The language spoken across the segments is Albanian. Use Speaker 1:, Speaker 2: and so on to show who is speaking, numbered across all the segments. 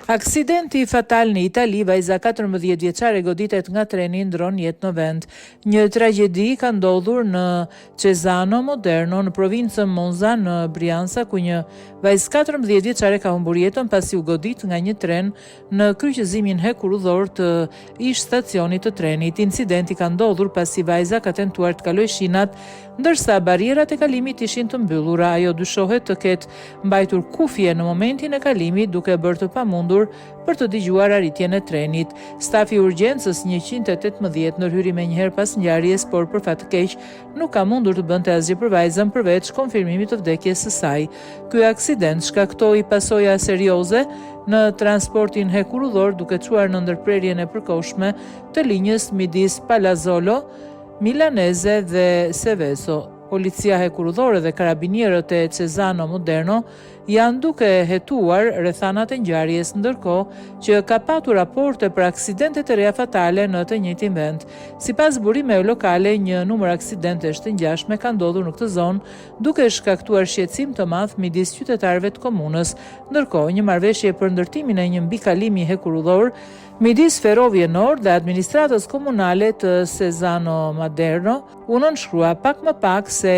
Speaker 1: Aksidenti fatal në Itali, vajza 14 vjeçare goditet nga treni ndërron jetë në vend. Një tragjedi ka ndodhur në Cesano Maderno në provincën Monza në Brianza ku një vajzë 14 vjeçare ka humbur jetën pasi u godit nga një tren në kryqëzimin hekurudhor të ish-stacionit të trenit. Incidenti ka ndodhur pasi vajza ka tentuar të kalojë shinat, ndërsa barrierat e kalimit ishin të mbyllura. Ajo dyshohet të ketë mbajtur kufje në momentin e kalimit, duke bërë të pamundur për të dëgjuar arritjen e trenit. Stafi i urgjencës 118 ndërhyri menjëherë pas ngjarjes, por për fat të keq nuk ka mundur të bënte asgjë për vajzën përveç konfirmimit të vdekjes së saj. Ky aksident shkaktoi pasoja serioze në transportin hekurudhor duke çuar në ndërprerjen e përkohshme të linjës midis Palazzolo Milanese dhe Seveso. Policia hekurudhore dhe karabinierët e Cesano Maderno janë duke hetuar rrethanat e ngjarjes, ndërkohë që ka patur raporte për aksidente të reja fatale në të njëjtin vend. Sipas burimeve lokale, një numër aksidentesh të ngjashme ka ndodhur në këtë zonë, duke shkaktuar shqetësim të madh midis qytetarëve të komunës. Ndërkohë, një marrëveshje për ndërtimin e një mbikalimi hekurudhor midis Ferrovie Nord dhe administratës komunale të Cesano Maderno u nënshkrua pak më pak se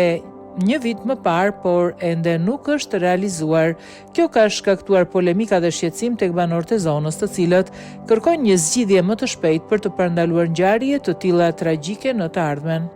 Speaker 1: një vit më parë, por ende nuk është realizuar. Kjo ka shkaktuar polemika dhe shqetësim tek banorët e zonës, të cilët kërkojnë një zgjidhje më të shpejtë për të parandaluar ngjarje të tilla tragjike në të ardhmen.